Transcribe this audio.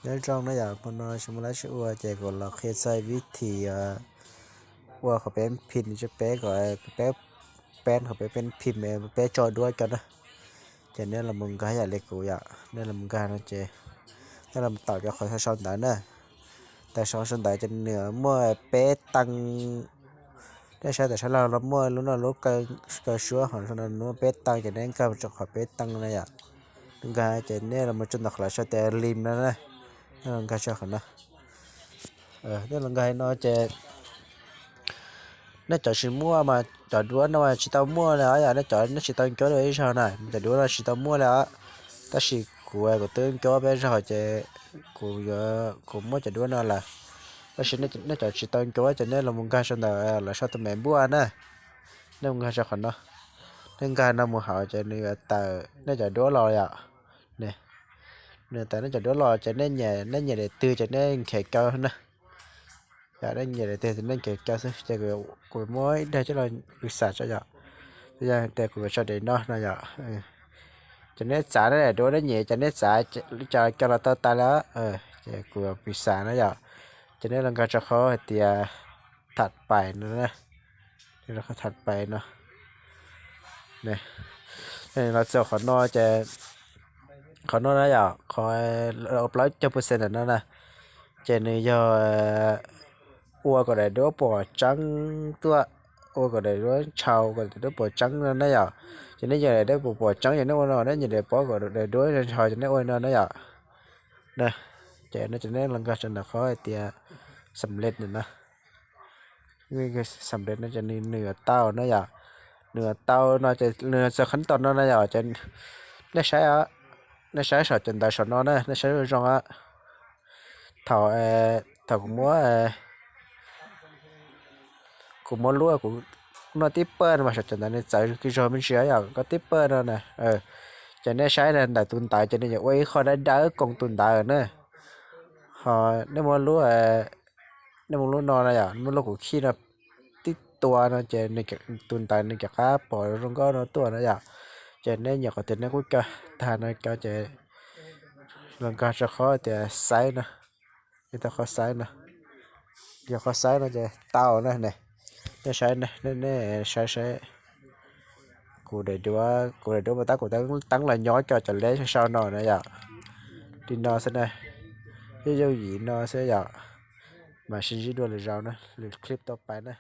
Nyob zoo na yom, hmo no tsis muaj dab tsi ua ces kuv los qhia txog vib thim ua qhov peb phim, peb kom peb, peb qhov peb phim, peb tso duab cov na. Ces nej los mus nkag yam li kuv yom, nej los mus nkag no ces nej los mus taum cov qhov sau sau ntawv na. Taum sau sau ntawv ces nws muaj peb tee. Nej saib tam sab laug no muaj lub no lub kaw suab ho no muaj peb tee ces nej nkag rau qhov peb tee na yom. Nkag ces nej los mus tso ntawm qhov lawv sau tias lim no na. Nej los nkag rau qhov no. Nej los nkag no ces nej cov tsis muaj mas cov duab no mas tsis tau muaj li os yom, nej cov nej tsis tau ncuab dua ib zaug na, cov duab no tsis tau muaj li os. Tab sis kuv kuv twb ncuab peb zaug ces kuv yuav, kuv muab cov duab no lawm. Tab sis nej cov tsis tau ncuab ces nej los mus nkag rau ntawm lawv sau tus me npuaj na. Nej mus nkag rau qhov no. Nej nkag no mus hauv ces nws yuav tawm nej cov duab los yom. Nws tawm nej cov duab los ces nej nyiam, nej nyiam daim twg ces nej nkhev kaw na. Yom, nej nyiam daim twg ces nej nkhev kaw xwb ces kuv muab ib daim coj los pis xam tso yom. Yog tias kuv yuav sau daim no no yom. Ces nej txav nej daim duab nej nyiam ces nej txav cov los tau tas lawm. Ces kuv yuav pis xam na yom. Ces nej los nkag rau qhov hais tias tham pais no, tham pais no. Los txog qhov no ces qhov no na yom, qhov plaub caug percent ntawm no na, ces nws yog ua kom daim duab pom tseeb tuaj, ua kom daim duab ntshau, kom daim duab pom tseeb no na yom. Ces nej nyiam daim duab pom pom tseeb ces nej ua no, nej nyiam daim pom kom daim duab ntshau ces nej ua no na yom. Ces no ces nej los nkag rau ntawm qhov hais tias xam lej ntawm no. Xam lej no ces nws yuav tau na yom. Nws yuav tau no ces nws txog qhov tod no na yom ces nej saib, nej saib saum cov ntawv saum no na, nej saib zoo zoo. Thaum, thaum kuv muab, kuv muab lub kuv no tib pawg no mas saum cov ntawv nws txawv kiag zog me ntsis yom, koj tib pawg no na. Ces nej saib ntawm tus ntawv ces nws yuav ua ib qho dawb dawb koom tus ntawv na. Ho nej muab lub, nej muab lub no na yom, muab lub kuv khij no tib tua no ces tus ntawv nws rov qab pom zoo nkauj no tuaj na yom. Ces nej nyiam qhov twg nej kuj kaw tag no cov ces los nkag rau qhov tias xaiv no. Yog tau qhov xaiv no, yog qhov xaiv no ces tau na ne. Nej saib, nej saib saib. Kuv daim duab, kuv daim duab mas tab kuv teeb los nyob cov cov leb sau no na yom. Li no xwb na, yooj yooj yim no xwb yom. Mam sib ntsib dua lwm zaus na, lwm clip tau pais na.